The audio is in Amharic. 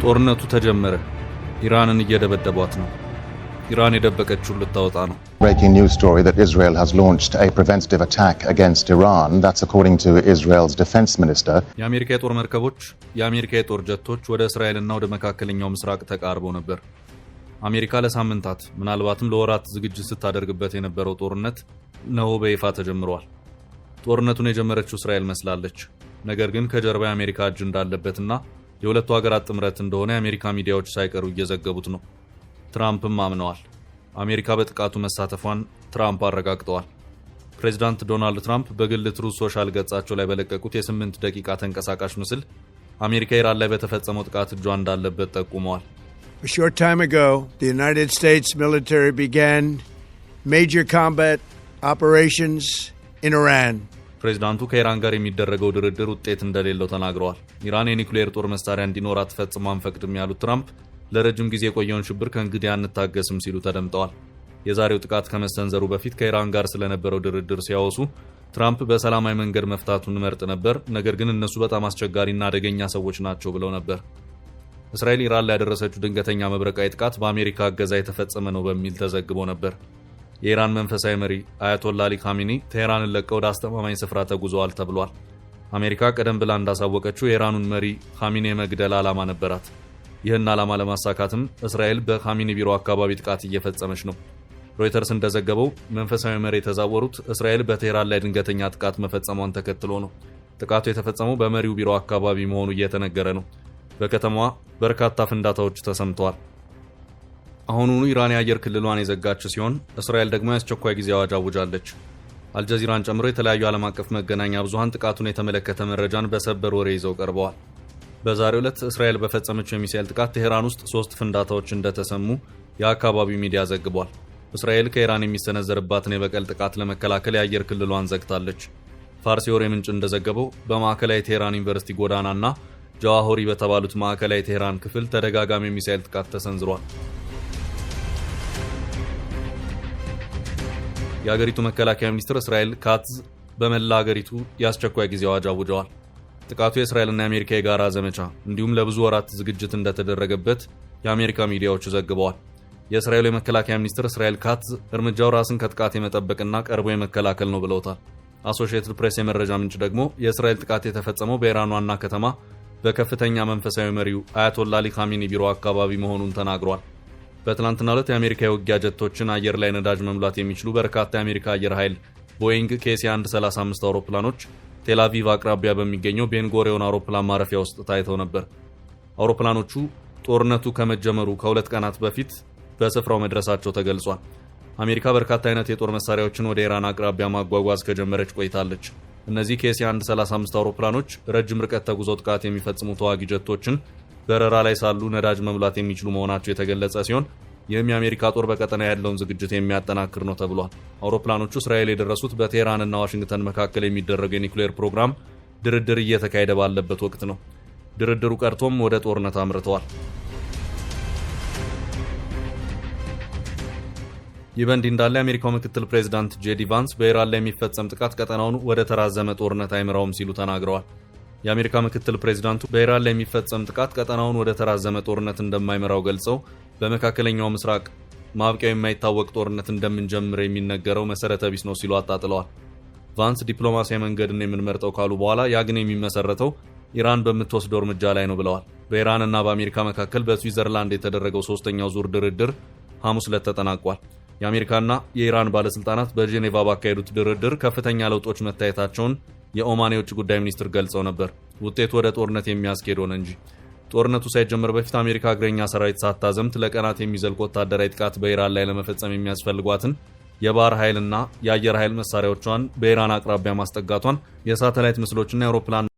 ጦርነቱ ተጀመረ። ኢራንን እየደበደቧት ነው። ኢራን የደበቀችውን ልታወጣ ነው። Breaking news story that Israel has launched a preventative attack against Iran. That's according to Israel's defense minister. የአሜሪካ የጦር መርከቦች፣ የአሜሪካ የጦር ጀቶች ወደ እስራኤልና ወደ መካከለኛው ምስራቅ ተቃርበው ነበር። አሜሪካ ለሳምንታት፣ ምናልባትም ለወራት ዝግጅት ስታደርግበት የነበረው ጦርነት እነሆ በይፋ ተጀምሯል። ጦርነቱን የጀመረችው እስራኤል መስላለች። ነገር ግን ከጀርባ የአሜሪካ እጅ እንዳለበትና የሁለቱ ሀገራት ጥምረት እንደሆነ የአሜሪካ ሚዲያዎች ሳይቀሩ እየዘገቡት ነው። ትራምፕም አምነዋል። አሜሪካ በጥቃቱ መሳተፏን ትራምፕ አረጋግጠዋል። ፕሬዚዳንት ዶናልድ ትራምፕ በግል ትሩዝ ሶሻል ገጻቸው ላይ በለቀቁት የ8 ደቂቃ ተንቀሳቃሽ ምስል አሜሪካ ኢራን ላይ በተፈጸመው ጥቃት እጇ እንዳለበት ጠቁመዋል። A short time ago, the United States military began major combat operations in Iran. ፕሬዚዳንቱ ከኢራን ጋር የሚደረገው ድርድር ውጤት እንደሌለው ተናግረዋል። ኢራን የኒውክሌር ጦር መሳሪያ እንዲኖራት ፈጽሞ አንፈቅድም ያሉት ትራምፕ ለረጅም ጊዜ የቆየውን ሽብር ከእንግዲህ አንታገስም ሲሉ ተደምጠዋል። የዛሬው ጥቃት ከመሰንዘሩ በፊት ከኢራን ጋር ስለነበረው ድርድር ሲያወሱ ትራምፕ በሰላማዊ መንገድ መፍታቱን እንመርጥ ነበር፣ ነገር ግን እነሱ በጣም አስቸጋሪና አደገኛ ሰዎች ናቸው ብለው ነበር። እስራኤል ኢራን ላይ ያደረሰችው ድንገተኛ መብረቃዊ ጥቃት በአሜሪካ እገዛ የተፈጸመ ነው በሚል ተዘግቦ ነበር። የኢራን መንፈሳዊ መሪ አያቶላ አሊ ካሚኒ ቴህራንን ለቀው ወደ አስተማማኝ ስፍራ ተጉዘዋል ተብሏል። አሜሪካ ቀደም ብላ እንዳሳወቀችው የኢራኑን መሪ ካሚኒ የመግደል ዓላማ ነበራት። ይህን ዓላማ ለማሳካትም እስራኤል በካሚኒ ቢሮ አካባቢ ጥቃት እየፈጸመች ነው። ሮይተርስ እንደዘገበው መንፈሳዊ መሪ የተዛወሩት እስራኤል በቴህራን ላይ ድንገተኛ ጥቃት መፈጸሟን ተከትሎ ነው። ጥቃቱ የተፈጸመው በመሪው ቢሮ አካባቢ መሆኑ እየተነገረ ነው። በከተማዋ በርካታ ፍንዳታዎች ተሰምተዋል። አሁኑኑ ኢራን የአየር ክልሏን የዘጋች ሲሆን እስራኤል ደግሞ የአስቸኳይ ጊዜ አዋጅ አውጃለች። አልጀዚራን ጨምሮ የተለያዩ ዓለም አቀፍ መገናኛ ብዙሃን ጥቃቱን የተመለከተ መረጃን በሰበር ወሬ ይዘው ቀርበዋል። በዛሬው ዕለት እስራኤል በፈጸመችው የሚሳኤል ጥቃት ቴሄራን ውስጥ ሶስት ፍንዳታዎች እንደተሰሙ የአካባቢው ሚዲያ ዘግቧል። እስራኤል ከኢራን የሚሰነዘርባትን የበቀል ጥቃት ለመከላከል የአየር ክልሏን ዘግታለች። ፋርስ የወሬ ምንጭ እንደዘገበው በማዕከላዊ ቴሄራን ዩኒቨርሲቲ ጎዳናና ጃዋሆሪ በተባሉት ማዕከላዊ ቴሄራን ክፍል ተደጋጋሚ የሚሳኤል ጥቃት ተሰንዝሯል። የአገሪቱ መከላከያ ሚኒስትር እስራኤል ካትዝ በመላ አገሪቱ የአስቸኳይ ጊዜ አዋጅ አውጀዋል። ጥቃቱ የእስራኤልና የአሜሪካ የጋራ ዘመቻ እንዲሁም ለብዙ ወራት ዝግጅት እንደተደረገበት የአሜሪካ ሚዲያዎች ዘግበዋል። የእስራኤሉ የመከላከያ ሚኒስትር እስራኤል ካትዝ እርምጃው ራስን ከጥቃት የመጠበቅና ቀርቦ የመከላከል ነው ብለውታል። አሶሺየትድ ፕሬስ የመረጃ ምንጭ ደግሞ የእስራኤል ጥቃት የተፈጸመው በኢራን ዋና ከተማ በከፍተኛ መንፈሳዊ መሪው አያቶላ አሊ ካሚኒ ቢሮ አካባቢ መሆኑን ተናግሯል። በትናንትናው ዕለት የአሜሪካ የውጊያ ጀቶችን አየር ላይ ነዳጅ መሙላት የሚችሉ በርካታ የአሜሪካ አየር ኃይል ቦይንግ KC 135 አውሮፕላኖች ቴል አቪቭ አቅራቢያ በሚገኘው ቤንጎሪዮን አውሮፕላን ማረፊያ ውስጥ ታይተው ነበር። አውሮፕላኖቹ ጦርነቱ ከመጀመሩ ከ2 ቀናት በፊት በስፍራው መድረሳቸው ተገልጿል። አሜሪካ በርካታ አይነት የጦር መሳሪያዎችን ወደ ኢራን አቅራቢያ ማጓጓዝ ከጀመረች ቆይታለች። እነዚህ KC 135 አውሮፕላኖች ረጅም ርቀት ተጉዘው ጥቃት የሚፈጽሙ ተዋጊ ጀቶችን በረራ ላይ ሳሉ ነዳጅ መሙላት የሚችሉ መሆናቸው የተገለጸ ሲሆን ይህም የአሜሪካ ጦር በቀጠና ያለውን ዝግጅት የሚያጠናክር ነው ተብሏል። አውሮፕላኖቹ እስራኤል የደረሱት በቴህራንና ዋሽንግተን መካከል የሚደረገው የኒውክሌር ፕሮግራም ድርድር እየተካሄደ ባለበት ወቅት ነው። ድርድሩ ቀርቶም ወደ ጦርነት አምርተዋል። ይህ በእንዲህ እንዳለ የአሜሪካው ምክትል ፕሬዚዳንት ጄዲ ቫንስ በኢራን ላይ የሚፈጸም ጥቃት ቀጠናውን ወደ ተራዘመ ጦርነት አይመራውም ሲሉ ተናግረዋል። የአሜሪካ ምክትል ፕሬዚዳንቱ በኢራን ላይ የሚፈጸም ጥቃት ቀጠናውን ወደ ተራዘመ ጦርነት እንደማይመራው ገልጸው በመካከለኛው ምስራቅ ማብቂያው የማይታወቅ ጦርነት እንደምንጀምር የሚነገረው መሰረተ ቢስ ነው ሲሉ አጣጥለዋል። ቫንስ ዲፕሎማሲያዊ መንገድን የምንመርጠው ካሉ በኋላ ያ ግን የሚመሰረተው ኢራን በምትወስደው እርምጃ ላይ ነው ብለዋል። በኢራን እና በአሜሪካ መካከል በስዊዘርላንድ የተደረገው ሶስተኛው ዙር ድርድር ሐሙስ ዕለት ተጠናቋል። የአሜሪካና የኢራን ባለስልጣናት በጄኔቫ ባካሄዱት ድርድር ከፍተኛ ለውጦች መታየታቸውን የኦማን የውጭ ጉዳይ ሚኒስትር ገልጸው ነበር። ውጤቱ ወደ ጦርነት የሚያስኬድ ሆነ እንጂ። ጦርነቱ ሳይጀምር በፊት አሜሪካ እግረኛ ሰራዊት ሳታዘምት ለቀናት የሚዘልቅ ወታደራዊ ጥቃት በኢራን ላይ ለመፈጸም የሚያስፈልጓትን የባህር ኃይልና የአየር ኃይል መሳሪያዎቿን በኢራን አቅራቢያ ማስጠጋቷን የሳተላይት ምስሎችና የአውሮፕላን